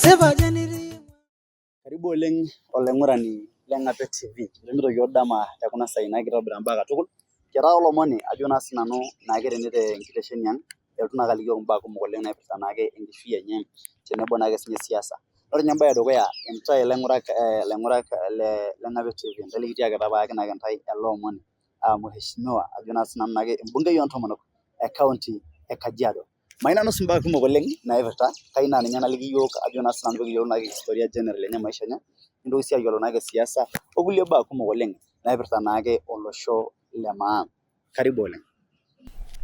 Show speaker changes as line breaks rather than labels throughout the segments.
Kesipa ajo enitii.
Karibu oleng olaing'urani le Ng'ape TV. Etumito yiok dama tekuna saai nagira aitobira imbaa katukul. Kiata olomoni ajo naa sinanu naake tene tenkitesheni ang', elotu naake aliki yiok imbaa kumok oleng naipirta naake enkishui enye tenebo naake sinye siasa. Ore ninye embae edukuya, intae ilaing'urak le Ng'ape TV, intae likitiakita payaki naake intae ele omoni aa mheshimiwa ajo naa sinanu naake embungei oontomonok e county e Kajiado. Mayieu nanu imbaa kumok oleng naipirta, kayieu naa ninye naliki yiok ajo naa sinanu peekiyiolou naake historia general enye maisha enye, nintoki sii ayiolou naake siasa okulie baa kumok oleng naipirta naake olosho le maa. Karibu oleng.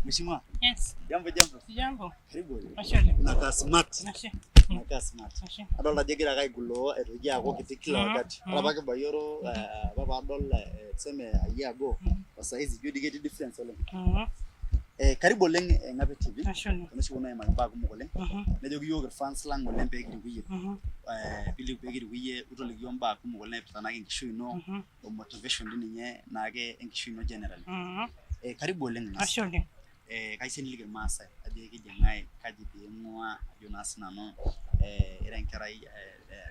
Mheshimiwa.
Yes.
Jambo jambo.
Jambo.
Karibu oleng.
Ashe oleng.
Unakaa smart.
Ashe.
Unakaa smart.
Ashe.
Adolta ajo egira ake aiguloo aitoki aaku kiti kila wakati. Ore apa kibayioro apa paadol tuseme a year ago o saizi ijo dii ketii difference oleng. Karibu oleng Ng'ape TV.
Ashe oleng.
Tenoshi kiponu aimaki imbaa kumok oleng. Nejoki iyiok irfans lang oleng pee kiriku iyie. Pee kiriku iyie utoliki iyiok imbaa kumok oleng naipirta naake enkishui ino o motivation dii ninye naake enkishui ino generally. Karibu oleng Ng'as.
Ashe oleng.
Kayieu niliki irmaasai ajo keji ng'ae, kaji dii ing'ua, ajo naa sinanu ira enkerai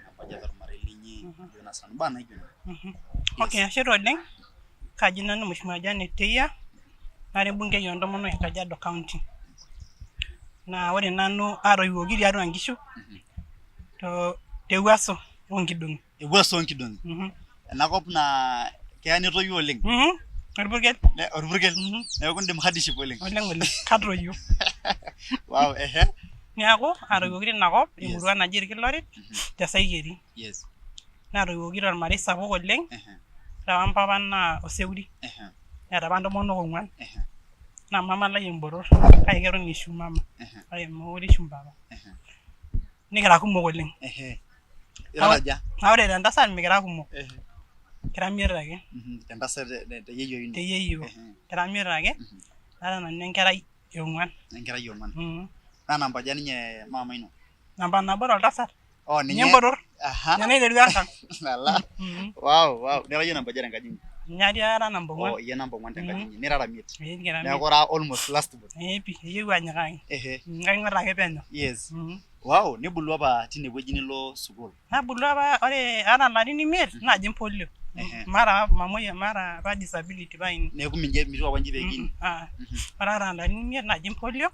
nabo aja tormarei linyi, ajo naa sinanu imbaa naijo nena.
Okay, ashe taa oleng. Kaji nanu Mheshimiwa Janet Teyia, nara embungei oontomonok e Kajiado County. Naa ore nanu atoiwuoki tiatua nkishu tewuaso oonkidong'i.
Ewuaso oonkidong'i. Enakop naa keya netoyu oleng.
Orpurkel.
Orpurkel. Neeku indim hardship oleng.
Oleng oleng. Katoyio.
Wow, ehe.
Neeku atoiwuoki tina kop emurua naji Irkilorit te Saikeri.
Yes.
Naatoiwuoki tormarei sapuk oleng. Ore apa mpapa naa oseuri. Neeta apa ntomonok ong'uan. Naa mama lai embotor kake keton ishiu mama. Kake meekure ishiu mpapa. Nikira kumok oleng.
Irara aja?
Naa ore tentasat mikira kumok. Kira imiet ake.
Tentasat te yeyio ino?
Te yeyio. Kira imiet ake. Nara nanu enkerai e ong'uan.
Enkerai e ong'uan. Naa namba aja ninye mama ino?
Namba nabo toltasat.
Oh,
Ninye embotor.
Aha.
Ninye naiterua enkang.
Ala. Wow, wow. Nira iyie namba aja tenkaji inyi?
Ninye atii ara namba ong'uan.
Oh, iyie namba ong'uan tenkaji inyi. Nirara imiet.
Ee, nikira imiet.
Neeku ira almost last born.
Ee pii, eyieu anyikaki.
Ehe.
Kaing'or ake penyo.
Yes. Wow, nibulu apa tine wueji nilo sukuul.
Nabulu apa ore aata ilarin imiet najing polio. Maata apa mamuoi maata apa disability pae.
Neeku minje mitiu apa inji pee
Ah. Ore aata ilarin imiet najing polio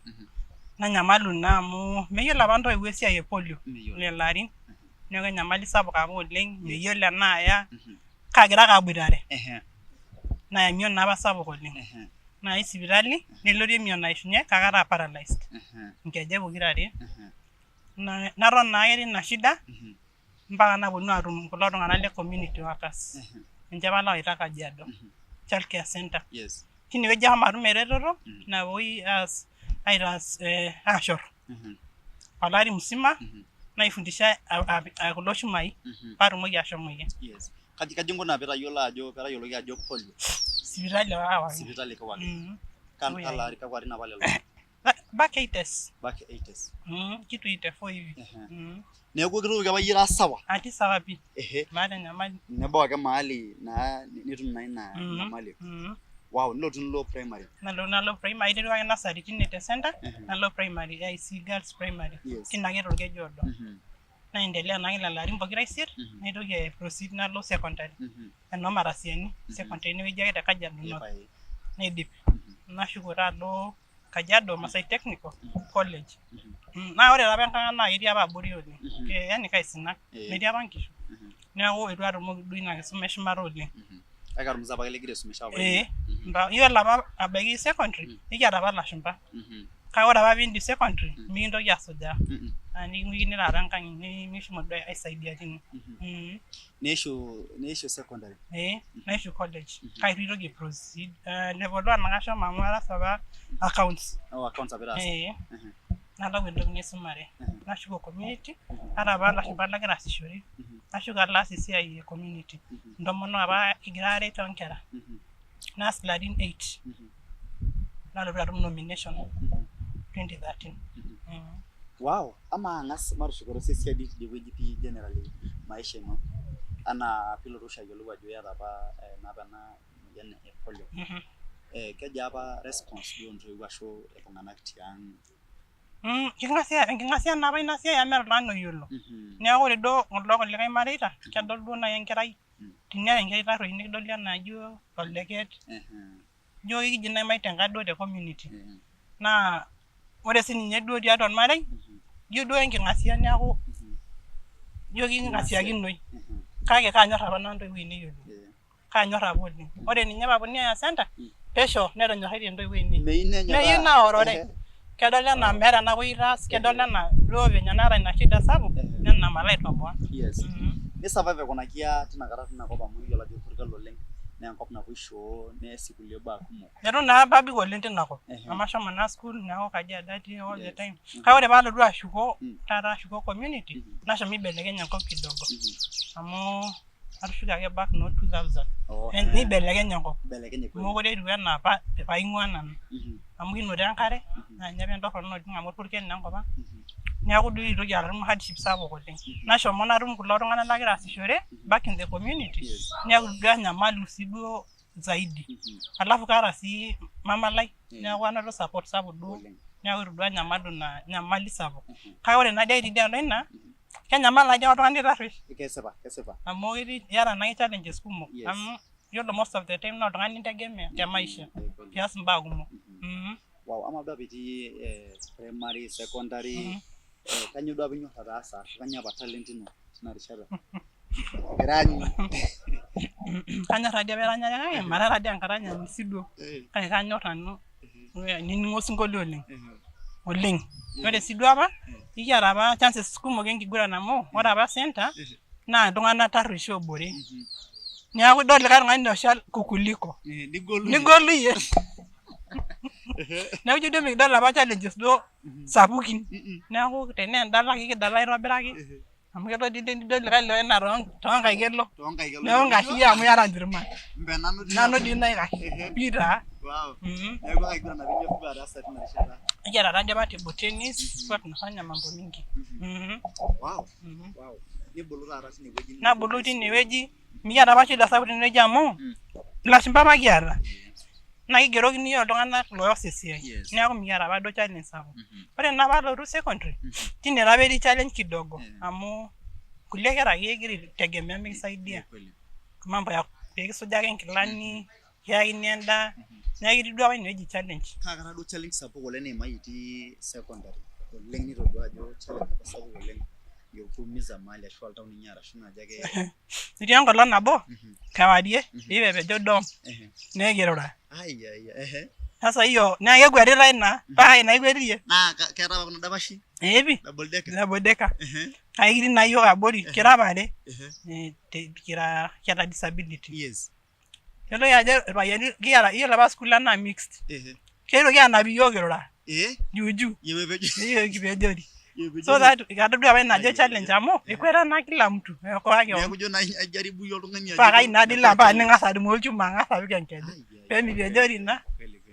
nanyamalu naa amu meyiolo apa intoiwuo esiai e polio lelo arin. Neeku enyamali sapuk apa oleng, meyiolo enaaya kaagira ake aboitare. Naa emion naa apa sapuk oleng. Nayai sipitali nelotu emion aishunye kake ataa paralyzed inkejek pokirare. Naton naake tina shida mpaka naponu atum kulo tung'anak le community workers. Ninche apa lawaita Kajiado child care center. Tinewueji ashomo atum eretoto napuoi aas aitaas aashor olari musima naifundishae kulo shumai paatumoki ashomoyie.
Kaji kaji inkuna piitayiolo ajo peetayioloki ajo polio?
Sipitali apa aawaki.
Sipitali kiwaki. Kalo ari kakwa arin apa lelo?
Back 80s.
Back 80s.
Kitu 84 hivi.
Neeku kitoki apa iyie ira sawa?
Atii sawa pii.
Ehe.
Maata enyamali.
Nebau ake mahali naa nitum naa ina nyamali. Wow, nilotu nilo primary.
Nalo nalo primary, aiterua ake nursery tine te center, nalo primary AIC Girls Primary. Tine ake torkeju oodo. Naendelea naake lelo arin pokira isiet, naitoki ai proceed nalo secondary. Enoo Marasiani secondary inewueji ake te Kajiado North. Naidip. Nashuko taa alo Kajiado Maasai Technical College. Naa ore apa enkang ang naa ketii apa abori oleng. Yaani kaisinak. Metii apa nkishu. Neeku eitu atumoki duo ina kisuma eshumata oleng.
Kake ormzee apake ligira aisumisha apa
Ee. Iyiolo apa abaiki secondary nikiata apa ilashumba. Kake ore apa piindip secondary mikintoki asujaa. Naa niking'uikini taata enkang ino mishomo duo aisaidia tine.
Neishu neishu secondary.
Ee, naishu college. Kake eitu aitoki ai proceed. Level one ake ashomo amu ataasa apa accounts.
Oh, accounts apa itaasa.
Ee. Nalau entoki naisumare. Nashuko community, aata apa ilashumba lagira aasishore, nashuko alo aas esiai e community. Intomonok apa kigira aaret onkera. Naas ilarin 8. Nalotu atum nomination 2013.
Wow, amaa ang'as matushukoro sii siadi tidie wueji pii generally maisha ino anaa piilotu oshi ayiolou ajo iyata apa naa apa ena moyian e polio. Kejaa apa response duo oontoiwuo ashu iltung'anak tiang'?
King'asia enking'asia naa apa ina siai amu meeta oltung'ani oyiolo. Neeku ore duo kulo kulikae mareita kedol duo naaji enkerai teniata enkerai tarruesh nikidoli anaa ijo oldeket, ijo ekiji naaji maitenga duo te community. Naa ore sininye duo tiatua ormarei ijo duo enking'asia neeku ijo king'asiakinoi. Kake kaanyor apa nanu intoiwuo ainei oleng. Kaanyor apa oleng. Ore ninye pee aponunui aya center pesho netonyoraitie intoiwuo ainei. Meyieu naorore. Kedol enaa meeta enapuoi aitaas, kedol enaa duo venye naata ina shida sapuk nena malo aitoboa.
Ni survive aikunaki aa tinakata tina kop amu iyiolo ajo purkel oleng naa enkop napuoi shoo neesi kulie baa kumok.
Eitu naa apa abik oleng tina kop amu ashomo naa school neeku Kajiado atii all the time. Kake ore paalotu ashuko taata ashuko community nashomo aibelekeny enkop kidogo amu atushuke ake back noo 2000 neibelekenye enkop mekure etiu enaa apa paing'ua nanu amu kinoto enkare naa ninye apa entorrono oleng amu orpurkel naa enkop ang neeku duo itu aitoki atum hardship sapuk oleng nashomo natum kulo tung'anak lagira aasishore back in the community neeku duo enyamalu sii duo zaidi alafu kaata sii mama lai neeku anoto support sapuk duo neeku itu duo anyamalu ina nyamali sapuk kake ore naa dii tidialo ina kenyamal naji oltung'ani tarruesh
Kesipa, kesipa.
amu ketii iyata naake challenges kumok
Yes.
amu yiolo most of the time naa oltung'ani integemea te maisha pias imbaa kumok.
Wow, amaa duo apa itii primary, secondary, kanyoo duo apa inyor ataasa ashu kanyoo apa talent ino tina rishata? Erany.
Kanyor taadii apa eranyare kake mara taadii enkaranyani sii duo kake kanyor nanu ainining'o osinkolio oleng oleng. Ore sii duo apa ekiata apa chances kumok enkiguran amu ore apa center naa iltung'anak tarruesh oobore. Neeku idol likae tung'ani oshal kukuliko nigolu iyie. Neeku ijo duo mikidol apa challenges duo sapukin. Neeku tenaa endala ekidala aitobiraki amu kelo dii nidol likae lee naa toonkaik elo. Neeku nkashuin amu iyata nchurman. Nanu dii naikash pii taa. Ekiata taadii apa table tennis tulikuwa tunafanya mambo mingi. Nabulu tinewueji mikiata apa shida sapuk tinewueji amu ilashumba apa kiata naa kigerokini iyiook iltung'anak looas esiai neeku mikiata apa duo challenge sapuk. Ore naa paalotu secondary tine taa apa etii challenge kidogo amu kulie kera ake igira aitegemea mikisaidia mambo ya pee kisujaki nkilani, kiyakini endaa neeku ketii duo apa inewueji challenge.
Kaa kata duo challenge sapuk oleng niimayie itii secondary oleng nitodua ajo challenge apa sapuk oleng ikuumiza mahali ashu oltau ninye arashu naaji ake
Etii enkolong nabo kewarie nikipepejo dorm nikirura. Sasa hiyo naa kekwetitae naa paa naa ikwetiye.
Naa keetae apa kuna dapashi?
Ee pii.
Double decker?
Double decker. Kake kitii naa iyiook abori kira apa are kira kiata disability.
Yes.
Yioloi ajo irpayiani kiata yiolo apa sukuul ang naa mixed. Keitoki aanap iyiook kirura juu juu kipejori. So that atodua apa ina ajo challenge amu ekweta naa kila mtu okoa kewon.
Neeku ijo naa aijaribu iyie oltung'ani
Paa kai naa dii mpaka ning'as adumu olchuma ang'as apik enkeju pee mipejori naa.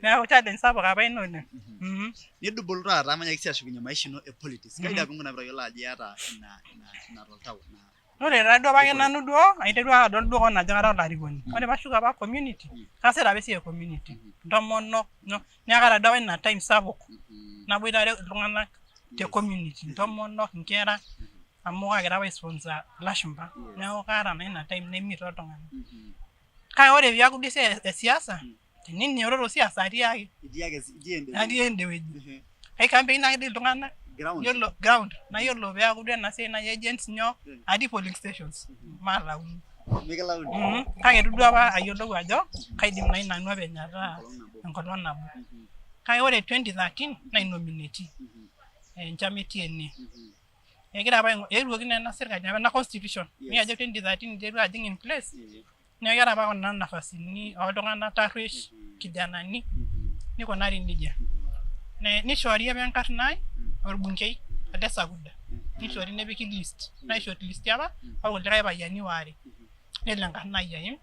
Neeku challenge sapuk apa ina oleng.
Nidubulu taata manyaaki sii ashukunye maisha ino e politics. Kai dii apa inkuna piitayiolo ajo iyata ina toltau?
Ore taa duo apake nanu duo aiterua adol duo koon ajo kara olarikoni. Ore paashuko apa community, kaasita apa esiai e community, intomonok, nyoo, neeku kaata duo apa ina time sapuk naboitare iltung'anak te community, intomonok, inkera amu kaagira apa ai sponsor ilashumba. Neeku kaata naa ina time nai meet oltung'anak. Kake ore piaku duo esiai e siasa, teninyototo siasa atii ake. Atii ende wueji. Ai campaign ake dii iltung'anak yiolo ground naa yiolo peeku duo ena siai naji agents nyoo atii polling stations maalauni. Kake eitu duo apa ayiolou ajo kaidim naaji nanu openy ataa enkolong nabo. Kake ore 2013 nainomineti enchama e TNA. Egira apa eetuoki naa ena sirkali ena constitution ni ajo 2013 iterua ajing in place neeku keeta apa kuna nafasini ooltung'anak tarruesh kijanani nikunari nejia. Nishoori apa enkarna ai orbungei ole Sakuda nishoori nepiki list nai shortlisti apa orkulikae payiani waare nelo enkarna ai aim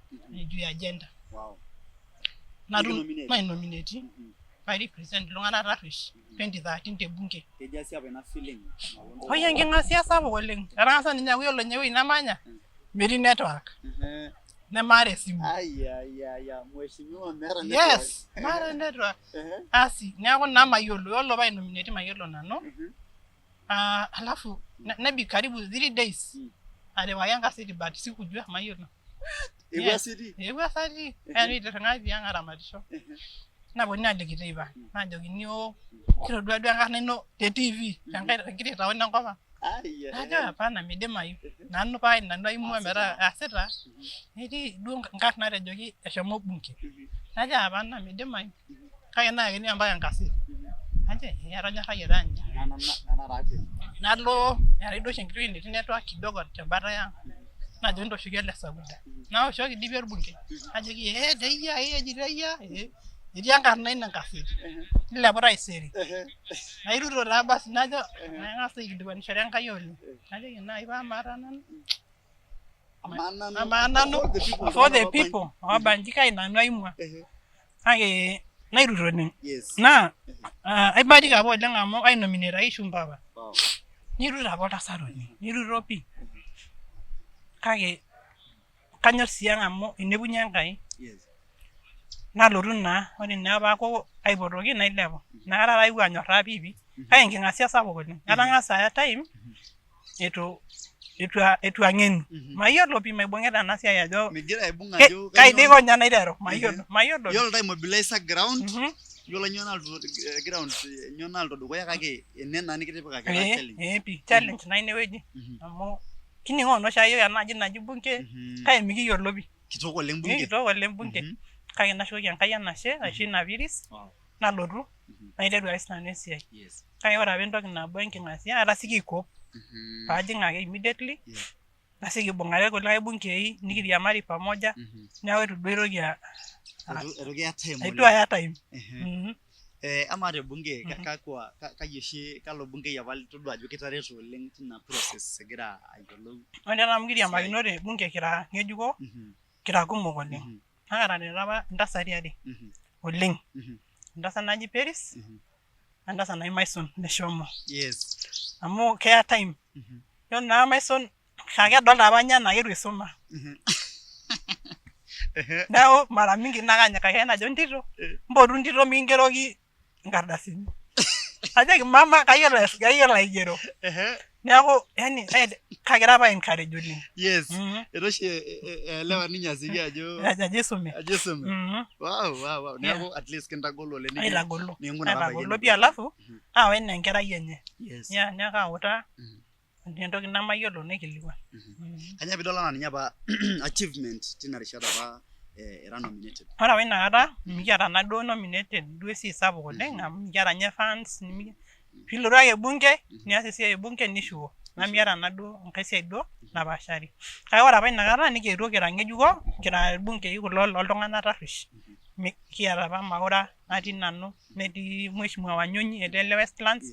juu ya gender. Natum nainomineti ai represent iltung'anak tarruesh 2013 te bunge.
Kejaa sii apa ina feeling?
Oi enking'asia sapuk oleng. Etang'asa ninye aaku yiolo ninye ewueji namanya metii network. Nemaata esimu.
Ai ai ai ai mheshimiwa meeta network.
Yes, maata network.
Ehe.
Asi, neeku naa mayiolo. Yiolo paa nominate mayiolo nanu.
Mhm.
Ah, alafu nebik karibu 3 days atipikaki enkaseti but sikujua, mayiolo.
Ewuasiti.
Ewuasati. Kaya nitirring'ai tiang aramatisho. Naponunui aaliki teipa. Naajokini oo kitodua duo enkarna ino te TV tenkae tenkiti town enkop ang.
Ai
Najo hapana, midimayu. Nanu pae nanu aimua metaa aasita netii duo inkarn naatejoki eshomo bunge. Najo hapana, midimayu. Kake naakini mpaka enkaseti. Najo ee atonyorrayie taa ninye.
Nena taa kweli.
Nalo eetae duo oshi enkiti wueji netii network kidogo tembata ang najoki ntooshoki ele Sakuda. Naoshoki dii orbungei najoki ee teyia ee eji teyia ee etii enkarna ino enkaseti nilepu taisere. Nairuto taa basi najo nang'as aikilikuanishore Enkai oleng. Najoki nai paa maata nanu
Amaa nanu
amaa nanu
of all the people
of all the
oobanji.
people oobanji kai nanu aing'ua. Kake nairut oleng.
Yes.
Naa aibahatika apa oleng amu ainominataki Shumba apa.
Wow.
Nirut apa oltasat oleng, niruto pii. Kake kanyorr sii ang amu inepunye Enkai.
Yes.
Nalotu naa, ore naa paaku aipotoki nailepu. Inakata taa aewuo anyorraa pii pii. Kake enking'asia sapuk oleng. Atang'asa aya time eitu eitu ang'enu. Mayiolo pii maibung'ita ena siai ajo
Migira aibung ajo
kai dii
kainyoo.
aiko ninye naiteru, mayiolo, mayiolo.
Iyiolo taa aimobilize ground,
Mhm.
iyiolo nyoo naloito ground nyoo naloito dukuya kake ene naa nikitipikaki taa
Ee,
challenge.
ee pii, challenge naa inewueji amu kining'oo naa oshiake iyiook ena aji naji bunge kake mikiyiolo pii.
Kitok oleng bunge.
Kitok oleng bunge. Kake nashukoki Enkai enashe aisho ina piris nalotu naiteru ake sinanu esiai.
Yes.
Kake ore apa entoki nabo enking'asia atasioki aiko paajing ake immediately nasioki aibung'are irkulikae bungei nikiriamari pamoja neeku eitu duo aitoki
Eitu kiya time
eitu
oleng.
aya time.
Ehe.
Mhm.
Amaa te bunge kakwa kai oshi kalo bungei apa litodua ajo kitareto oleng tina process igira ayiolou?
Ore taa amu kiriamakinote bunge kira ng'ejuko kira kumok oleng. Naa ketareto apa intasati are oleng. Entasat naji Peris wentasat naji Maison Leshomo.
Yes.
Amu keya time. Yiolo naa Maison akedolta apa ninye anaa keitu eisuma. Neeku mara mingi naa kanyikaki ake najo ntito, mpotu ntito mikingeroki inkardasini. Najoki mama kayiolo kayiolo aigero. Neeku yani kagira apa aencourage oleng.
Yes. Itu oshi eelewa ninye asiki ajo
Ajo isume.
ajo isume.
Mhm.
Wow, wow, wow. Neeku at least kintagolo oleng.
Aitagolo.
Nikinkuna tabaiki
Aitagolo
ene.
pii alafu aawa enaa enkerai enye.
Yes.
Yeah, neeku autaa entoki namayiolo naikilikuan.
Kanyoo piidol anaa ninye apa achievement tina rishata apa ira nominated?
Ore apa inakata mikiata naaduo nominated duo esiai sapuk oleng amu mikiata ninye funds piilotu ake bunge nias esiai e bunge nishuko nemiata naaduo enkae siai duo napaashari. Kake ore apa inakata nikietuo kira ng'ejuko kira irbungei kulo loltung'anak tarruesh. Kiata apa Maura natii nanu netii Mheshimiwa Wanyonyi ele le Westlands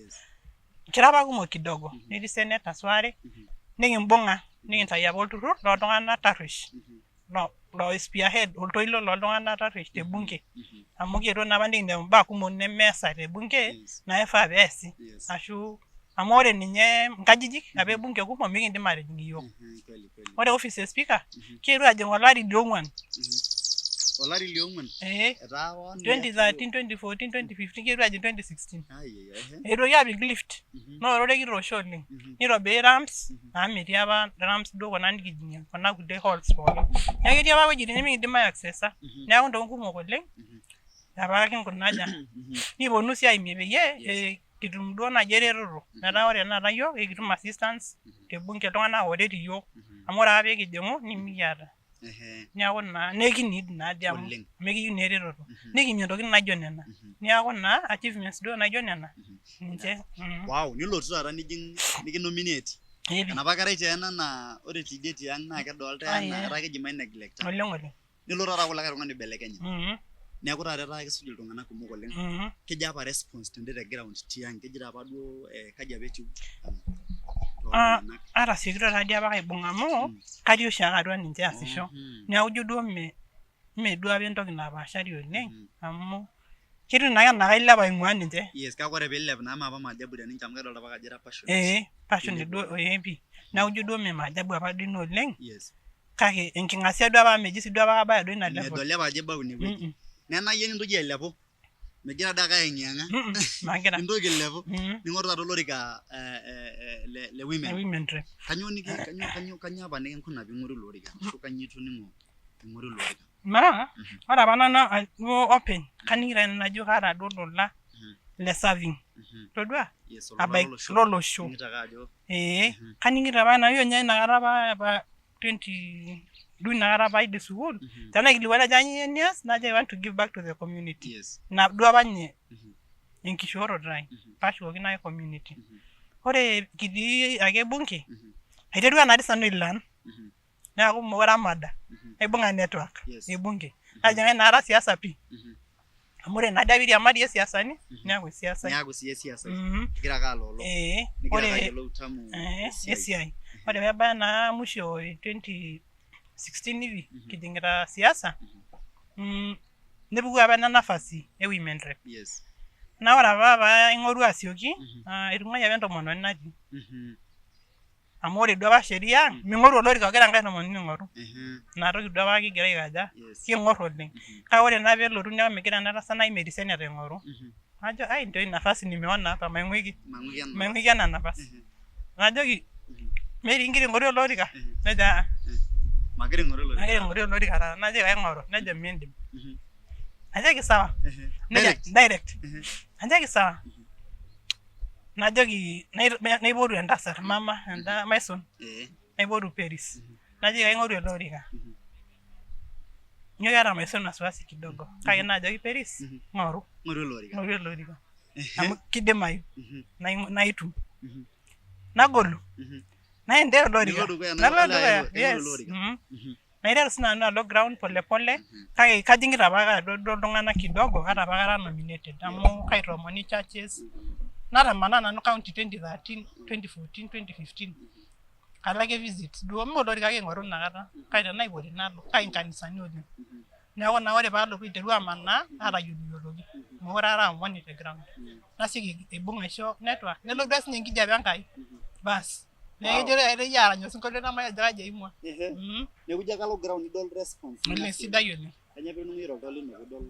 kira apa kumok kidogo netii senators waare nikimbung'a nikintayu apa olturrur loltung'anak tarruesh lo spearhead oltoilo loltung'anak tarruesh te bunge amu kietuo naa apa nikinepu imbaa kumok nemeesa te bunge naifaa peesi ashu amu ore ninye inkajijik apa e bunge kumok mikindim atijing iyiook. Ore office e speaker kietuo ajing olari liong'wan.
Olari liong'wan?
Ee.
Etaa one year
2013, 2014, 2015 kietuo ajing 2016.
Ai, ai, ai, ehe.
Etuoki aapik lift naa ororei kitoosho oleng. Nitobiri ramps amu metii apa ramps duo kuna nikijing'ie kuna kulie halls pookin. Neeku ketii apa wuejitin nimikindim aiaccessa neeku intokitin kumok oleng apa kinkuna aja. Nikiponu sii aimie peyie kitum duo naaji eretoto metaa ore tenakata iyiook ekitum assistance te bunge iltung'anak ooret iyiook amu ore ake pee kijing'u nemikiata. Neeku naa naa ekineed naadii amu ekiyieu naa eretoto nikimie intokitin naijo nena. Neeku naa achievements duo naijo nena ninche.
Wow, nilotu taata nijing nikinominate. Enapa kerai taa ena naa ore tidie tiang naa kedoltae anaa etaa keji maineglecta.
Oleng oleng.
Nilotu taata aaku likae tung'ani oibelekenye. Neeku taata etaa kesuj iltung'anak kumok oleng. Keji apa response tende te ground tiang, keji apa duo kaji apa etiu tooltung'anak?
Atasiokito taadii apa aibung amu katii oshiake atua ninche aasisho. Neeku ijo duo mee duo apa entoki napaashari oleng amu ketiu naake enaa kailepa aing'ua ninche.
Yes, kake ore piilep naa mee apa maajabu teninche amu kedolta apake ajo ira passionate.
Ee, passionate duo ee pii. Neeku ijo duo mee maajabu apa duo ina oleng.
Yes.
Kake enking'asia duo apa meji sii duo apa kabaya duo ina level.
Medoli apa ajo ibau inewueji.
Mm-mm.
Nena iyie nintoki ailepu. Migira adake ayeng'iyeng'a.
Mm-mm. Magira.
Nintoki ailepu.
Mm.
Ning'oru taata olorika le women.
Women rep.
Kanyoo niki kanyoo kanyoo kanyoo apa nikinkuna piing'oru ilo orika? Ashu kanyoo itoning'o ing'oru ilo orika?
Naa ore apa nanu duo openy kaning'ito ake nanu ajo kaata duo olola le serving. Todua?
Yes, olola
Abaiki
lolosho.
lolosho.
Ining'ito ake ajo
Ee, kaning'ito apa nanu ninye inakata apa 20 duo inakata paidip sukuul, tenaikilikuani ajo kanyoo iyieu nias, najo I want to give back to the community.
Yes.
Ina duo apa ninye enkishooroto ai, paashukokino ake community. Ore kitii ake bunge, aiterua naatoi sinanu ai learn, neeku mekure amada, aibung'a network e bunge. Natijing'a inakata siasa pii. Amu ore naadi apa iriamarie siasani, neeku esiasai.
Neeku sii esiasai. Igira ake aloolo.
Ee,
Nigira ake
ore
ayiolou utamu esiai.
Esiai. Ore peebaya naa musho e 2016 hivi kijing'ita siasa, nepuku apa ena nafasi e women rep.
Yes.
Naa ore apa pee aing'oru asioki, etung'uayie apa entomononi natii. Amu ore duo apa sheria ang ming'oru olorika ogira enkae tomononi aing'oru. Ina toki duo apa kigira aikaja, king'or oleng. Kake ore naa peelotu neeku megira ena tasat naai metii senator aing'oru, najo ai ndio hii nafasi nimeona hapa maing'uiki, maing'uiki ena nafasi. Najoki Mary igira aing'oru ele orika? Nejo aa.
Magira aing'oru ele orika.
Magira aing'oru ele orika taata. Najoki kaing'oru, nejo miindim. Najoki sawa. Nejo direct. Najoki sawa. Najoki naipotu entasat mama enda Maison naipotu Peris. Najoki kaing'oru ele orika. Ijo keeta Maison wasiwasi kidogo kake naajoki Peris ng'oru.
Ng'oru ele orika.
Ng'oru ele orika. Amu kidimayu naa itum. Nagolu. Naendelea ele orika.
Nilo dukuya
Nalo dukuya. Yes. Naiteru sii nanu alo ground pole pole kake kajing'ita apake atua duo iltung'anak kidogo ata apa kara nominated amu kaitoomoni churches natamana nanu county 2013, 2014, 2015 alo ake visit duo mee olorika ake aing'oru inakata kake tenaipoti nalo kake inkanisani oleng. Neeku naa ore paalotu aiteru amanaa naatayioloyioloki mekure ara omoni te ground nasioki aibung aisho network nelotu ake sinye enkijape Enkai baas. Neeku kejo ake aarany osinkolio namayiolo ajo kaji eimua.
Neeku ijo ake alo ground nidol response.
Oleng sidai oleng.
Kainyoo pitoning'o toltau lino piidol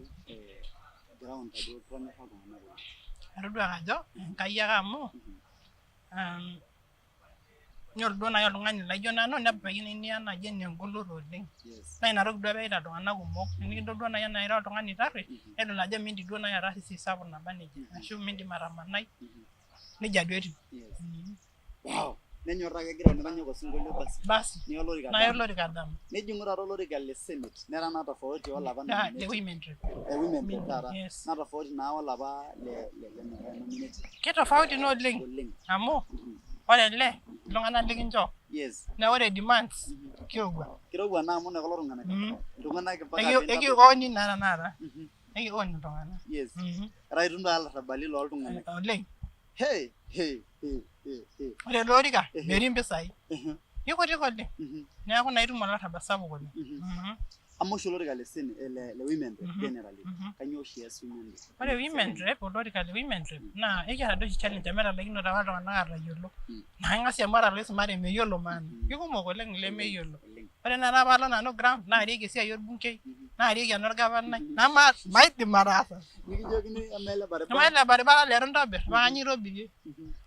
ground ajo ketonyorra iltung'anak oleng?
Atodua ake ajo Enkai ake amu Yiolo duo naaji oltung'ani laijo nanu nebaiki niya naaji enaa engoloto oleng. Naa ina toki duo epeita iltung'anak kumok, tenikidol duo naaji enaa ira oltung'ani tarruesh nedol ajo miindim duo naaji ataasa esiai sapuk naba nejia ashu miindim atamanai, nejia duo etiu.
Wow! Nenyorraa ake egira niranyaki osinkolio basi.
Basi
Niya olorika
naya
dama.
olorika dama.
Nejing'u taata olorika le senate nera naa tofauti olapa
Ah, le
nominated.
women rep.
E women rep taata.
Yes.
Naa tofauti naa olapa le nominated.
Kitofauti naa oleng
Oleng.
amu ore ele iltung'anak likinchoo
Yes.
naa ore demands kirowua.
Kirowua naa amu nekolo tung'anak. Iltung'anak mpaka
Ekioni naa tenakata. Ekioni iltung'anak.
Yes. Etaa itum taata ilarrabali looltung'anak.
Oleng.
Hey, hey, hey, hey, hey.
Ore ele orika metii impisai. Ikutik oleng. Neeku naa itum olarrabal sapuk oleng.
Amaa oshi olorika le le women rep generally kainyoo oshi eas women rep?
Ore women rep olorika le women rep naa ekiata doi oshi challenge amu etalaikinote apa iltung'anak aatayiolo. Naa ing'asia amu ata iloisumate meyiolo maana. Kikumok oleng ilemeyiolo. Ore tenakata paalo nanu ground naarieki esiai orbungei, naarieki enorgavanai, namaa maidim ataasa.
Nikijokini amaa ele baribara.
Amaa ele baribara leitu intobir, paa kanyoo itobirie?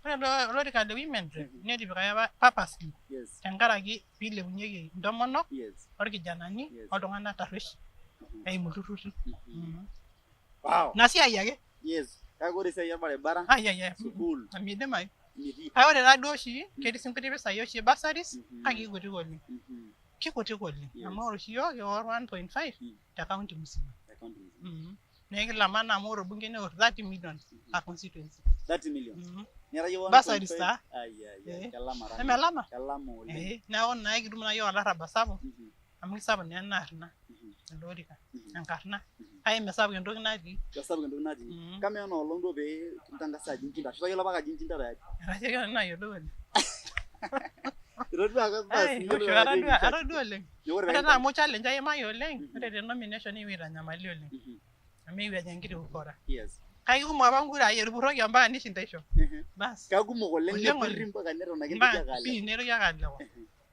Ore olorika le women rep netipikaki apa purposely tenkaraki piilepunyieki intomonok orkijanani oltung'anak tarruesh eimu ilturruri. Ina siai ake.
Yes. Kake ore esiai orbaribara, sukuul,
Midimayu.
Metii.
Kake ore taa duo oshi ketii sii nkuti pisai oshi e bursaries kake kikutik oleng. Kikutik oleng amu ore oshi iyiook ekior 1.5 te county musima.
Te county musima.
Naa ekilama naa amu ore orbungei neor 30 million per constituency.
30 million. Nira iyie 1.5.
Bursaries taa.
Ai ai ai kelama taa.
Emelama?
Kelama oleng.
Neeku naa ekitum naa iyiook olarrabal sapuk amu kisapuk naa ena arna ele orika enkarna kake mesapuk entoki natii.
Mesapuk entoki natii. Kamaa ena olong duo pee kintangasa ajo inchinda ashu itayiolo apake ajo inchinda tayari?
Etasiokio nanu ayiolou oleng.
Itodua ake basi niyiolou ajo inchinda.
Atodua oleng. Ore taa amu challenge aimayie oleng, ore te nomination nikipuo aitanyamali oleng amu ekiwuo ajing enkiti ukora. Kake kumok apa nkurai, etupuroki ompaka nishindaisho. Bas.
Kakumok oleng nepurri mpaka neton ake ntoki ake alewa.
Pii nitoki ake alewa.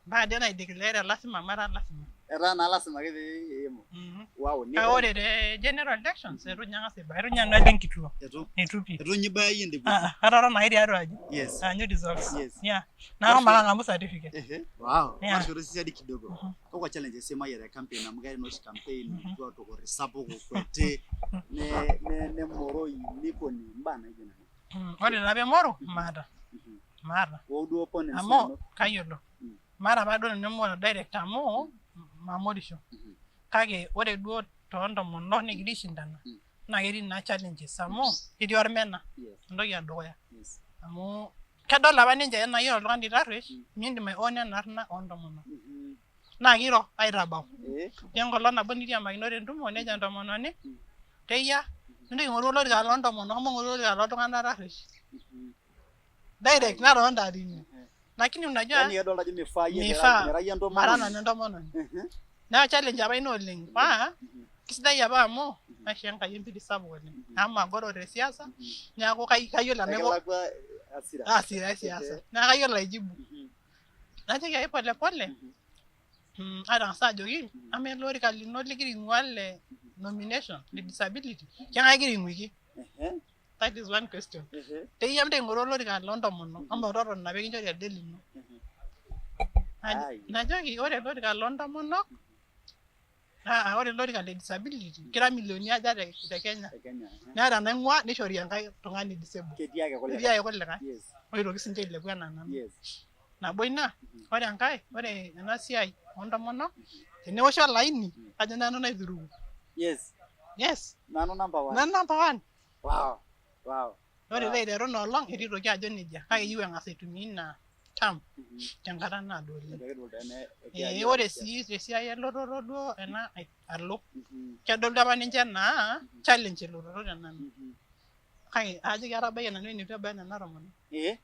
Mpaka dee naideclare lasima amu etaa lasima.
Etaa naa lasima ake pee iimu. Wow,
Kake ore te general elections eitu ninye ang'as aibaya, eitu ninye nanu alo enkituo.
Eitu?
Eitu pii.
Eitu ninye ibaya iyie deputy?
Ah, atotona ake tiatua aji.
Yes.
Aanyu results.
Yes.
Yeah. Neeku makang'amu certificate.
Ehe. Wow.
Yeah.
Matushukoto siadi kidogo. Kakwa challenges iimayie te campaign amu keetae naa oshi campaign epuo atukut isapuk okweti nemoroi nikoni imbaa naijo nena.
Ore taa pemoru maata. Maata.
Wou duo opponents
Amu
linonok.
kayiolo. Maata apa duo nanu emoro direct amu mamorisho. Kake ore duo too ntomonok nikigira aishindana naa ketii naa challenges amu ketii ormena entoki edukuya. Amu kedol apa ninche enaa iyiolo oltung'ani tarruesh miindim ai own ena arna oo ntomonok. Naa kiro aitabau. Etii enkolong nabo nikiriamakino tentumo nejo entomononi teyia mintoki aing'oru olorika loo ntomonok shomo ing'oru olorika loo ltung'anak tarruesh. Direct natonita tine. Lakini unajua
Yaani kedolta ajo mifaa iyie
mifaa
mira iyie
mara
entomononi.
nanu entomononi. Neeku challenge apa ina oleng. Paa kisidai apa amu naishoo Enkai empiti sapuk oleng. Amu magoro te siasa neeku kayiolo enaiko
Ekilakwa hasira.
hasira e siasa. Neeku kayiolo aijibu. Najoki ake pole pole atang'asa ajoki amaa ele orika lino ligira aing'ua le nomination le disability keng'ae igira aing'uiki? That is one question. Teyia mintoki aing'oru olorika loo ntomonok amu totona pee kinchori elde lino. Najoki ore ele orika loo ntomonok naa ore ele orika le disability kira milioni aja te Kenya. Neeta enaing'ua nishori enkae tung'ani disabled.
Ketii ake
Ketii ake kulikae oitoki sinche ailepu enaa nanu. Nabo ina, ore enkae, ore ena siai oo ntomonok teneoshi olaini kajo nanu naituruku.
Yes.
Yes.
Nanu number one.
Nanu number one.
Wow. Wow.
Ore taa aiteru ina olong eitu eitoki ajo nejia kake eyieu eng'as aitumia ina term tenkata naado oleng. Ee ore sii tesiai elototo duo ena alo kedol duo apa ninche enaa challenge elototo te nanu. Kake ajoki atabayie nanu eneitu ebaya nena tomonok.
Ee?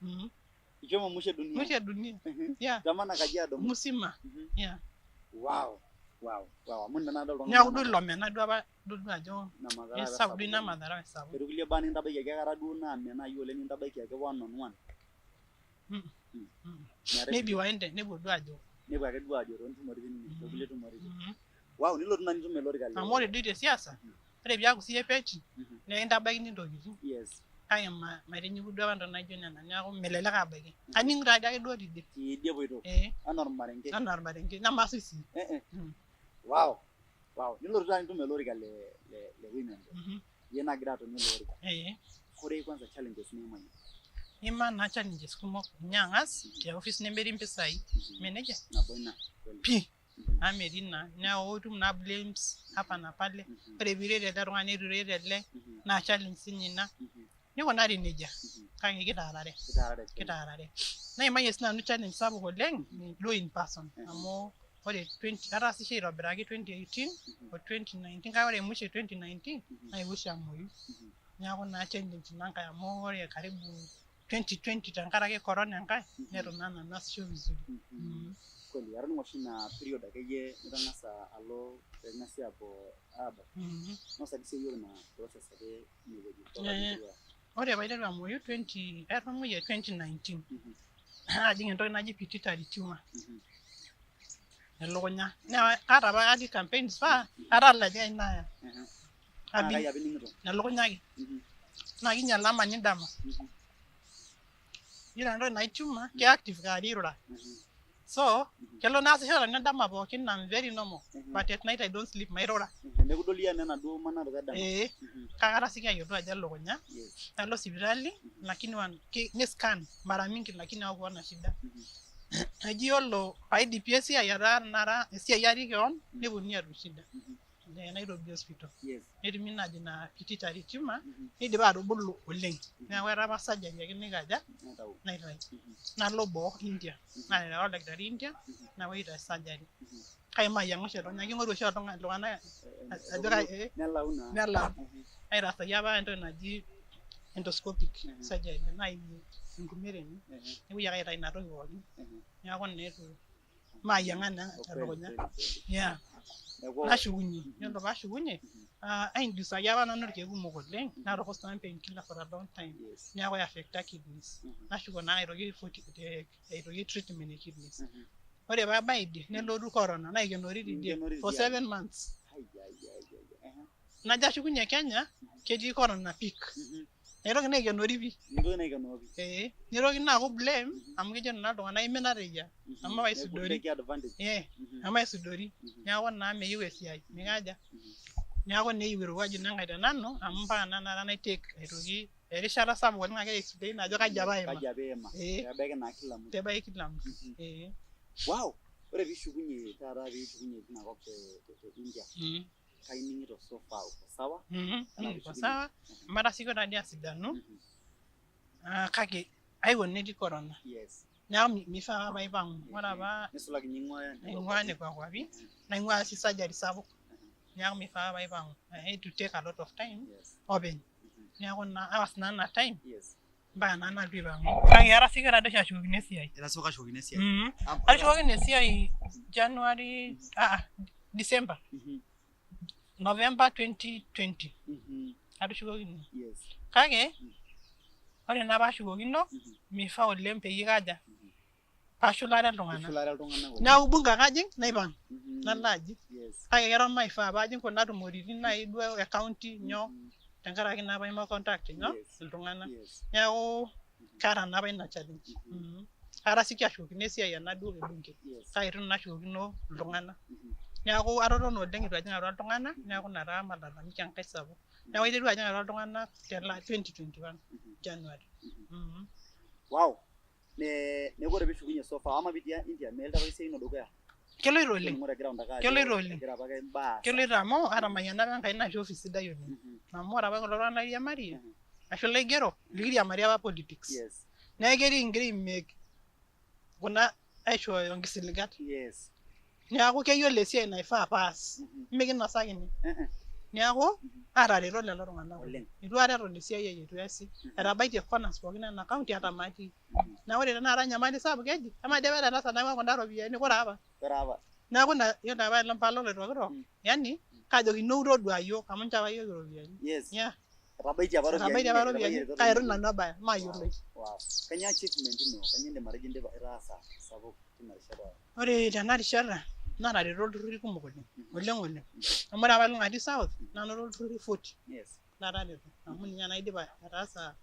Ishomo musho e dunia.
Musho e dunia. Yeah.
Itamana Kajiado.
Musima. Yeah.
Wow. Wow. Wow. Amu nena nadol
Neeku duo ilo mena duo apa duo ajo
Ina madhara
esapuk duo ina
oleng.
madhara esapuk.
Ketii kulie baa nintabaiki akata duo naa menaa iyie oleng nintabaiki ake one on one. Meetae
Maybe waende nepuo duo ajo.
Nepuo ake duo ajo too ntumoritin too kulie tumoritin. Wow, nilotu naa nitum ele orika le
Amu ore doi te siasa, ore piaku siyie petty, naa ekintabaikini intokitin.
Yes.
Kake maitinyiku duo apa ntokitin naijo nena, neeku melelek aabaiki. Aning taadi ake duo tidie.
Tidie epoito.
Ee.
Anaa ormarenke.
Anaa ormarenke, nemasuj sii.
Wow. Wow, nilotu taa nitum ele orika le le women rep. Iyie nagira atonie ele orika.
Ee.
Koree kwanza challenges niimayie?
Imaa naa challenges kumok ninye ang'as te office nemetii impisai. Ime nejia?
Nabo ina.
Pii. Amu metii naa. Neeku itum naa blames hapa na pale. Ore piiret ele tung'ani neitu iret ele naa challenge siinye ina. Nikunari nejia. Kake kitaarare. Kitaarare. Naimayie sii nanu challenge sapuk oleng duo in person amu ore 20 ataasishe aitobiraki 2018 o 2019 kake ore musho e 2019 naewuo oshi amuoyu. Neeku naa challenge ina nkae amu ore karibu 2020 tenkaraki corona enkae neitu naa nanu aasisho vizuri.
Kweli atoning'o oshi ina period akeyie nitang'asa alo peking'asi aapuo aabak. Nosa sii iyiook ina process ake inewueji.
Ore paiteru amuoyu 20 atamuoyia 2019 najing entoki naji pituitary tumor elukunya. Naa kaata apa atii campaigns paa ataa ilajing naaya. Elukunya ake. Naa kinyal amani dama. Yiolo ena toki naji tumor ke active kewarie irura. So kelo naasisho nanu endama pookin I'm very normal but at night I don't sleep mairura.
Nekidoli anaa enaduo manaroto edama.
Ee. Kake ataseki ayiolou ajo elukunya nalo sipitali lakini ni scan mara mingi lakini hawakuona shida. Eji yiolo paidipie esiai etaa nara esiai atii kewon neponunui atum shida. Te Nairobi hospital. Netumi ina naji ina pituitary tumor neidipa atubulu oleng. Neeku etaa apa surgery ake naikaja naitayu. Nalo boo India. Naterewa oldakitari India napuoi aitaas surgery. Kake mayiang'a oshi elukunya king'oru oshi iltung'anak ajo
Nelau naa.
nelau. Naitaasaki apa entoki naji endoscopic surgery naimie enkume tene nepuoi ake aitayu ina toki pookin. Neeku naa eitu mayiang'a naa elukunya. Yeah. Nashukunye. Yiolo paashukunye aindusaki apa nanu irkeek kumok oleng natooko sinanu painkiller for a long time. Neeku aiaffecta kidneys. Nashuko naa aitoki aitoki treatment e kidneys. Ore paabaya idie nelotu corona naikenori tidie
Ninkenori
for
tidialo.
7 months.
Ai, ai, ai, ai, ai.
Najo ashukunye Kenya ketii corona peak. Naitoki naikenori pii.
Nintoki naikenoo pii.
Ee, nitoki naa aaku blame amu kejo nena iltung'anak imina teyia amu aisudori.
Take advantage.
Ee, amu aisudori. Neeku naa meyieu esiai mikaja. Neeku naa eyieu irowuaju ina nkae te nanu amu mpaka naa tenakata nai take aitoki erishata sapuk oleng agira explain ajo kaji apa aima.
Kaji apa iima.
Ee.
Peebaiki naa kila mtu.
Peebaiki kila mtu. Ee.
Wow. Ore piishukunye taata piishukunye tina kop te India, kai ining'ito so far uko sawa? Ena
Niko
pishukunye.
sawa amu atasioka taadii asidanu. Ah, kake aiwuo netii corona. Neeku mifaa apa paipang'u. Ore apa
Nisulaki ninye ing'ua nekwa
aing'ua
kwapi.
nekwa kwapi naing'ua sii surgery sapuk. Neeku mifaa paipang'u. I had to take a lot of time openy. Neeku naa awa sinanu ina time mpaka naa nalotu aipang'u. Kake atasioka taadii oshi ashukokino esiai.
Itasioka ashukokino esiai.
Atashukokine esiai January, December. November 2020 atushukokine. Kake ore naa paashukokino mifaa oleng peyie ikaja paashulare iltung'anak.
Ishulare iltung'anak oleng.
Neeku bunge ake ajing naipang nalo aji. Kake keton maifaa paajing kuna tumoritin nai duo e county nyoo tenkaraki naa paima contact nyoo iltung'anak. Neeku kaata naa apa ina challenge. Atasioki ashukokino esiai ena duo e bunge kake eitu nanu ashukokino iltung'anak. Neeku atotona oleng eitu ajing atua iltung'anak neeku ina taa malalamiki enkae sapuk. Neeku aiterua ajing atua iltung'anak tele 2021 January.
Wow. Neeku ore piishukunye so far ama pitii India meloito apa esiai ino dukuya?
Keloito oleng.
Toning'o te ground ake ajo
Keloito oleng.
egira apake imbaa aasa.
Keloito amu atamayiana apa Enkai naishoo office sidai oleng. Amu ore apa kulo tung'anak lairiamarie ashu laigero likiriamari apa politics. Neeku ketii kigira ai make kuna aishooyo nkisiligat. Neeku keyiolo esiai naifaa paas. Mikinosakini. Neeku aatareto lelo tung'anak oleng. Eitu aikata eton esiai ai eitu eesi. Etabaitie corners pookin ena county ata matii. Naa ore tenakata enyamali sapuk keji amaa dii apa ele tasat nayawua kunda ropiyiani kore apa?
Ore apa.
Neeku ina yiolo apa ele mpala oloitokitok yani kaajoki ino todua yiok amu inchoo apa yiok iropiyiani. Yeah.
Etabaitie apa iropiyiani.
Etabaitie apa iropiyiani kake eitu nanu ebaya maayioloi.
Wow. Kainyoo achievement ino? Kainyoo indim atejo indipa itaasa sapuk tina rishata?
Ore tena rishata natareto ilturruri kumok oleng oleng oleng. Amu ore apa olong atii South nanoto ilturruri 40 latareto amu ninye naa aidipa ataasa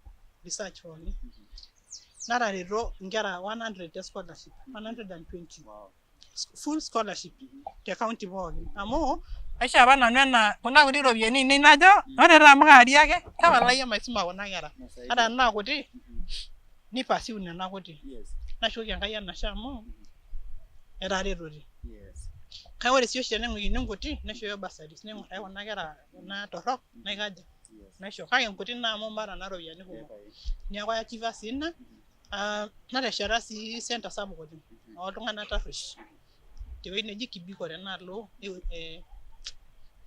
research pookin. Natareto inkera 100 te scholarship 120 full scholarship te county pookin amu aishoo apa nanu ena kuna kuti ropiyiani ainei najo ore taa amu kaari ake tapala iyie maisuma kuna kera ata tenaa kuti ni pursue nena kuti. Nashukoki Enkai enashe amu etaretote. Kake ore sii oshi tenaing'uikini nkuti naishooyo bursaries naing'uraki kuna kera kuna torrok naikaja naisho kake nkuti naa amu maata naa iropiyiani kumok. Neeku aiachieva sii ina. Natesheta sii center sapuk oleng ooltung'anak tarruesh tewueji neji Kibiko tenaalo e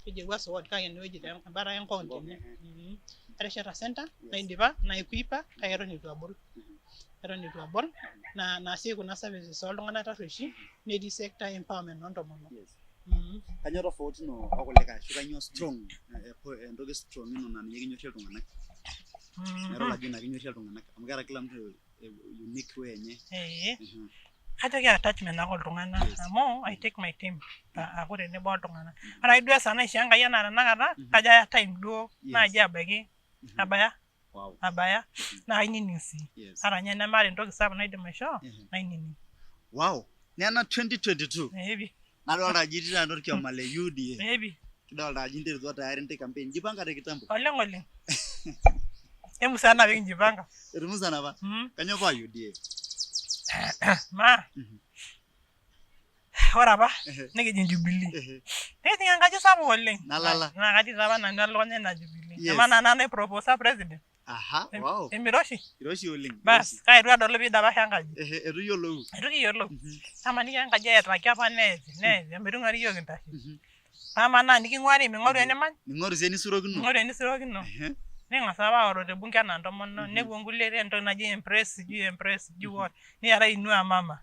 keji Ewuaso ward kake enewueji taa embata e Ngong tene. Atesheta center naidipa naequipa kake eton eitu abol, eton eitu abol naa naasieki kuna services ooltung'anak tarrueshi netii sector empowerment oontomonok.
Kainyoo tofauti ino okulikae ashu kainyoo strong entoki strong ino naa ninye kinyorrie iltung'anak? Naidol ajo ina kinyorrie iltung'anak amu keeta kila mtu unique way enye.
Ee. Kajo ke attachment ake oltung'anak amu I take my time aaku tenebo oltung'anak. Ore ake duo esaa naishoo Enkai enaa tenakata kajo aya time duo naaji abaiki abaya abaya naa kainining sii. Ata ninye tenemaata entoki sapuk naidim aishoo nainining.
Wow! Nena 2022.
Ee pii.
Nadolta ajo itii taata orkioma le UDA.
Ee pii.
Kidolta ajo interutua tayari intae campaign. Ijipangate kitambo?
Oleng oleng. Emusana apa kinjipanga.
Etumusana apa? Kainyoo paa UDA?
Maa. Ore apa nikijing Jubilee. Nikijing enkaji sapuk oleng.
Nalala.
Naa katii taa apa nanu elukunya ina Jubilee. Amaa naa nanu naiproposa president.
Aha, wow.
Emiroshi?
Iroshi oleng.
Bas, kake eitu adolu piidapash enkaji.
Ehe, eitu iyiolou.
Eitu kiyiolou. Amaniki enkaji eetaki apa neeti, neeti omitung'uari iyiook intashe. Amaa naa niking'uari ming'oru enimany?
Ming'oru sii enisurokino.
Ming'oru enisurokino. Niking'as apa aoro te bunge anaa intomonok, nepuo nkulie entoki naji empress sijui empress sijui what, neetae inua mama.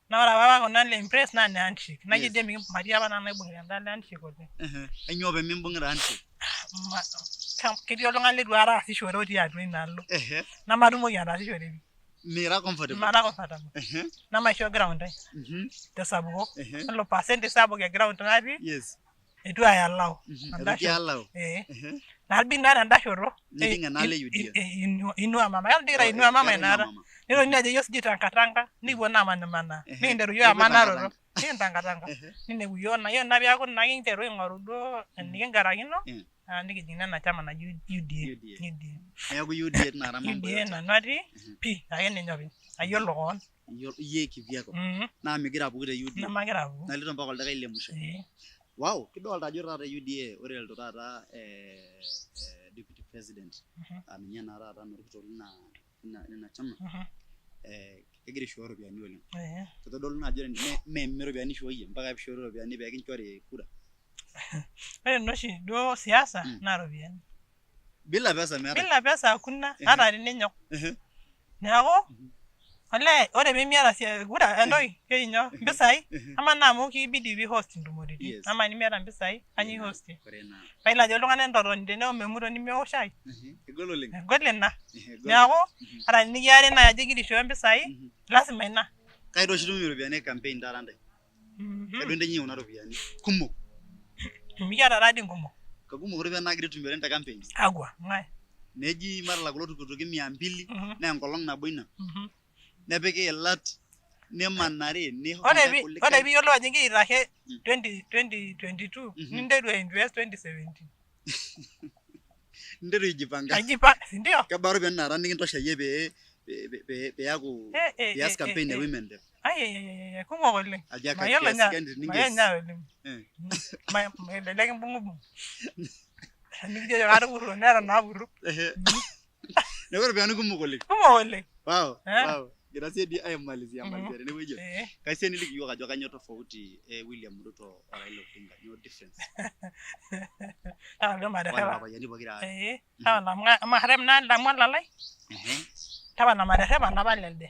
Naa ore apa kuna le empress naa ine handshake. Najo dii matii apa nanu naibung'ita enda le handshake oleng.
Kainyoo pee mimbung'ita handshake?
Ketii oltung'ani leitu aikata aasishore otii atua inaalo. Nematumoki ataasishore pii.
Mira comfortable.
Mara comfortable.
Ehe.
Namaisho ground ai tesapuko. Yiolo percentage sapuk e ground natii
Yes.
eitu ai allow.
Eitu kiallow.
Ee.
Ehe.
Nabik naa tenda shoto.
Nijing enaalo e UDA.
Inua mama. Keton dii kigira Inua mama
Keeta Inua
inakata.
Mama.
Neitokini ajo iyiok sijui tangatanga nikipuo naa amanimanaa. Nikinteru iyiok
Nepuo
emanaroto.
tangatanga.
Nikintangatanga. Ninepu iyiok naa iyiolo naa peeku naa kinteru aing'oru duo enikingarakino nikijing naa ena chama naji UDA.
UDA.
UDA.
Neeku UDA tinakata mambo
UDA
yote.
nanu atii pii ake ninye openy. Ayiolo koon.
Iyie kivyako. Naa migira apuku te UDA.
Nemagira apuku.
Nalito mpaka oldakai le musho.
Ee.
Wow, kidolta ajo taata UDA ore eloito taata deputy president aa ninye naa taata narikito lina chama kegira aishooyo iropiyiani oleng. Kitodolu naa ajo mme iropiyiani ishooyie mpaka pishoori iropiyiani pee kinchori kura.
Ore naa oshi duo siasa naa iropiyiani.
Bila pesa meetae.
Bila pesa hakuna ata teninyok. Neeku olee ore pemiata kura entoki keji nyoo mpisai amaa naa amu kibidi pee host intumoritin amaa tenimiata mpisai kanyoo i hostie.
Ore ina.
Paa ilo ajo iltung'anak entotoni tene omemuto nimiok shai.
Egol oleng.
Egol ina.
Egol.
Neeku ata tenikiari naaji ajo igira aishooyo mpisai lazima ina.
Kai doi oshi itumie iropiyiani e campaign taata ntae? Kai duo intayunye kuna ropiyiani? Kumok.
Mikiata taa dii nkumok.
Kakumok iropiyiani naagira aitumia te campaign.
Kakwa? Ng'ae?
Neji matalak kulo tukutuki mia mbili naa enkolong nabo ina. Nepiki iilat nimanari
Ore piiyiolou ajo ingira aitashe 2022 ninteru ai invest 2017.
Ninteru aijipanga.
Aijipanga, si ndio?
Kebaa iropiyiani naara nikintosha iyie pee piaku pias campaign e women rep?
Ai kumok oleng.
Aja
Mayiolo
kiasi
ninye
gani
mayiolo
ningees?
ninye atolimu. Elelek imbung'ubung. Nikijoki katupurro neton naa apurru.
Neeku iropiyiani kumok oleng.
Kumok oleng.
Wow,
Eh.
wow. Gira sii dii aimalizia malizia tenewueji.
Eh.
Kaisiya niliki iyiok ajo kainyoo tofauti e William Ruto o Raila Odinga. Nyoo difference?
Tapala duo
Wale
materrepa.
payiani pokira aare.
Eh, tapala amu maarrep naa elde amu olalai. Tapala materrepa napal elde.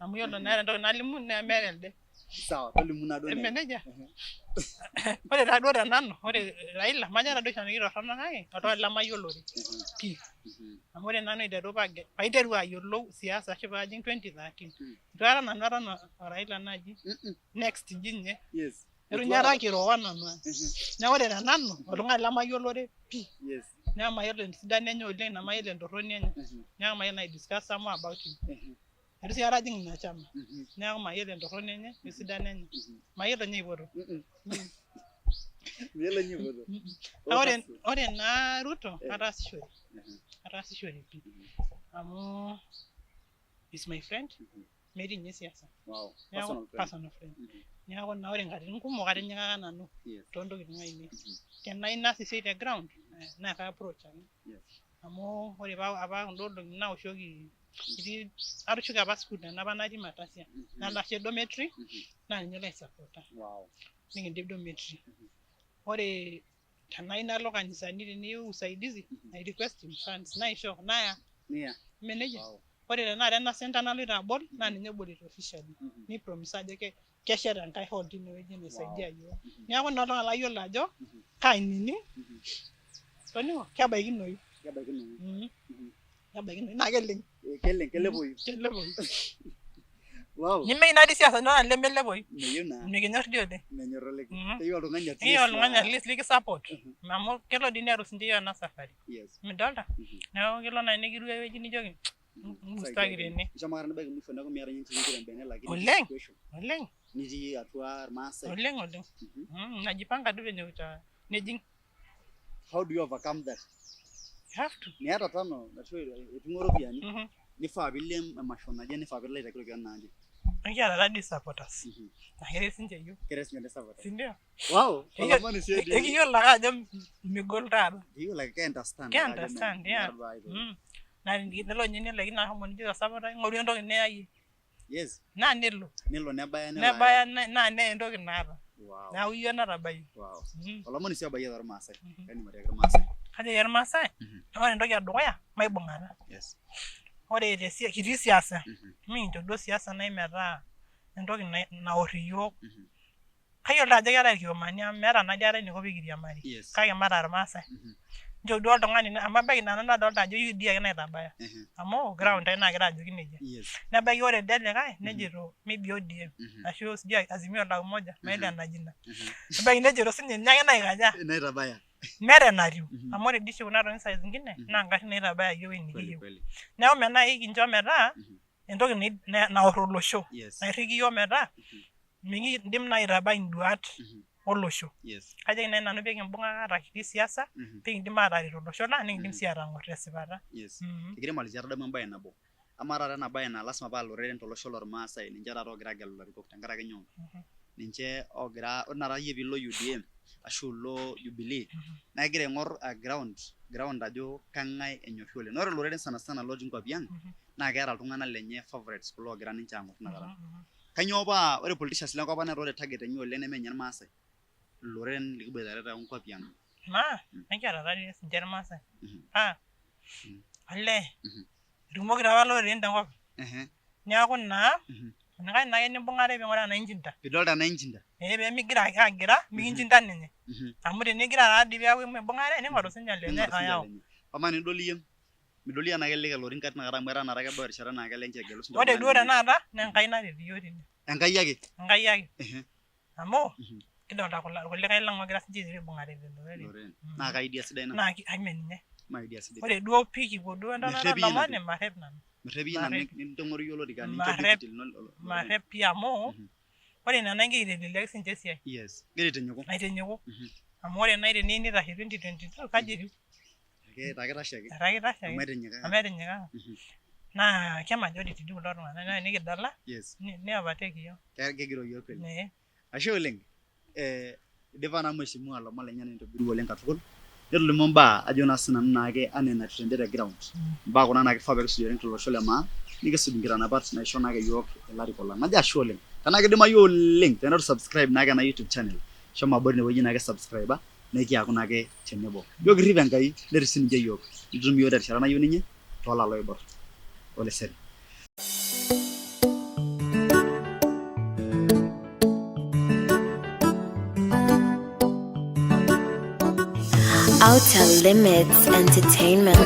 Amu iyiolo naa entoki nalimu nemeeta elde.
Sawa, tolimu naa duo.
Eme nejia? Ore taa duo tenanu, ore Raila majo taa duo oshi nanu kitorrono kake oltung'ani lemayiolore pii. Amu ore nanu aiteru paiteru ayiolou siasa ashu paajing 2013. Eitu aikata nanu aton o Raila naaji next inji ninye.
Yes.
Eitu ninye aikata kiro o nanu. Neeku ore tenanu oltung'ani lemayiolore pii.
Yes.
Neeku mayiolo esidano enye oleng nemayiolo entorroni enye. Neeku mayiolo nai discuss more about him. Eitu sii aikata ajing ina chama. Neeku mayiolo entorroni enye wesidano enye. Mayiolo ninye aipoto.
Miyiolo ninye aipoto.
Kake ore naa Ruto ataasishore. Ataasishore pii. Amu is my friend metii ninye siasa.
Wow.
Neeku
Personal friend.
personal friend. Neeku naa ore nkatitin kumok atinyikaka nanu toontokitin ainei. Tenayieu naas esiai te ground naa ka approach ake. Amu ore apa kunda olong'i naoshoki etii atushuko apa school enapa natii Matasia. Nalo ashet dormitory naa ninye laisapota.
Wow.
Nikindip dormitory. Ore tenayieu nalo kanisani teniyieu usaidizi I request him funds naisho naya.
Nia.
Eme nejia?
Wow.
Ore tenakata ena center naloito abol naa ninye obolito officially. Nipromise ajo keshet enkae hall tinewueji naisaidia iyiok. Neeku naa oltung'ani layiolo ajo kainining toning'o kebaikinoyu.
Kebaikinoyu.
Kebaikinoyu naa keleng.
Keleng, kelepoyu.
Kelepoyu.
Wow.
Nemeyieu natii siasa oltung'ani lemelepoyu.
Meyieu naa.
Mikinyor dii oleng.
Menyor oleng. Keyieu oltung'ani at
Keyieu
least
oltung'ani at least likisupport. Amu kelo dii neru sinche iyiok ena safari.
Yes.
Midolta? Neeku kelo naaji nikiru ewueji nijoki mbustaki tene.
Ishomo akata nibaiki musho neeku miata ninye nchilingi tembene lakini
Oleng.
situation.
Oleng.
Nitii atua irmaasai.
Oleng oleng. Najipanga tu venye uta nejing.
How do you overcome that?
You have to.
Miata tano ashu iting'o iropiyiani nifaa piilo emasho naje nifaa piilo aitaki iropiyiani naaje.
Ekiata taa dii supporters. Naa keret sinche iyiok.
Keret sinche supporters.
Si ndio?
Wow. Olomoni sii dii.
Ekiyiolo ake ajo megol taata.
Ekiyiolo ake ke understand.
Ke understand, yeah. Naa nelo ninye nelaikino ashomo nijoki osupporter ing'oru entoki niya iyie.
Yes.
Naa nelo.
Nelo nebaya nelo.
Nebaya naa neya entoki naata.
Wow.
Neeku iyie natabayie.
Wow. Olomoni sii obayie toormaasai. Kaidim atiaki irmaasai.
Kajoki irmaasai, ore entoki edukuya maibung'ata.
Yes.
Ore te kitii siasa, mikincho duo siasa nai metaa entoki naor iyiok. Kayiolo ajo keetae irkiomani amu meeta naa dii aikata eniko pee kiriamari.
Yes.
Kake mataa irmaasai. Nchoo duo oltung'ani amu ebaiki nanu nadolta ajo UDA ake naitabaya amu ground ai naagira ajoki nejia. Nebaiki ore elde likae nejito maybe ODM ashu sijui Azimio la Umoja maelewa enaji ina. Ebaiki nejito sinye ninye ake naikaja
Naitabaya.
Meeta enatiu amu ore dii oshi kuna tokitin saa zingine naa ingarrin naitabaya iyiook ewueji nikiyieu. Neeku mee naaji kincho metaa entoki naor olosho nairriki iyiook metaa mikiindim naaji aitabai induat olosho. Kajoki naaji nanu pee kimbung'aka ata kitii siasa pee kiindim aataret olosho lang nikiindim sii atang'or tesipata.
Kigira aimalizia atadamu embae nabo. Amaa taata ena bae naa lasima paa iloreren tolosho lormaasai ninche taata oogira aagelu ilarikok tenkaraki nyoo? Ninche oogira, ore taata iyie piilo UDA ashu ilo Jubilee naa igira aing'or ground, ground ajo keng'ae enyorri oleng. Naa ore iloreren sana sana lotii nkuapi ang naa keeta iltung'anak lenye favourites kulo oogira ninche aang'or tinakata. Kainyoo paa ore politicians lenkop ang netaa ore target enye oleng neme ninye irmaasai, iloreren likiboitare toonkuapi ang.
Naa ekiata taadii sinche irmaasai. Olee Etumoki taa apa loreren tenkop. Neeku naa enikash naake nimbung'are pee ing'uraa tenaa inchinda.
Pidolta tenaa inchinda.
Ee pee migira ake agira mikinchinda ninye. Amu tenigira taadii peeku mimbung'are ning'oru sinye olenye oyau.
Amaa tenidol iyie, midol iyie enaa kelelek elo orinka tinakata amu etaa naa kebau erishata naa kelo ninche egelu
sinche Ore duo tenakata naa Enkai naret iyiook tine.
Enkai ake?
Enkai ake. Amu kidolta kulikae lang oogira sinche aiteru aibung'are lelo oreren.
Naa ka idea sidai ina?
Naa eme ninye.
Maa idea sidai.
Ore duo pii kipuo duo entonata olomoni marrep nanu.
Mirrep iyie ina nintong'oru iyie olorika nincho deputy lino
loreren. Marrep pii amu ore ina naa ingira aiteleliaki sinche esiai.
Yes, ingira aitinyiku.
Aitinyiku. Amu ore naaji teniyieu nitashe 2022 kaji etiu?
Etaa kitashe ake.
Etaa kitashe ake.
Amu etinyikaka.
Amu etinyikaka. Naa ke majority dii kulo tung'anak naa tenikidala ni overtake iyiook.
Kegiroo iyiook kweli. Ashe oleng. Eidipa naa mheshimiwa lomon lenyenak aitobiru oleng katukul. Netolimuo imbaa ajo naa sinanu naake anaa enatiu tende te ground. Imbaa kuna naa kifaa pee kisuj oleng tolosho le maa nikisuj nkitanapat naisho naake iyiook ilarikok lang. Najo ashe oleng. Tenaa kidimayu oleng teneitu subscribe naake ena YouTube channel shomo abori inewueji naake subscriber nikiaku naake tenebo. Ijo kirrip Enkai nerrip sininche iyiook. Nitum iyiook terishata nayieu ninye toolala oibor. Ole seri.
Outer Limits Entertainment.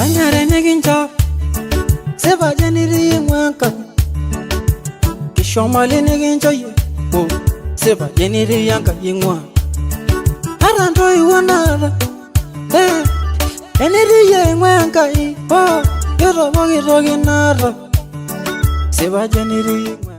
Anyare nikincho sipa ajo enitii ing'ua Enkai kisho mali nikincho iyie oh, sipa ajo enitii Enkai ing'ua ata ntoiwuo naata eh, enitii iyie ing'ua Enkai oh, iyie pooki toki naata sipa ajo enitii ing'ua.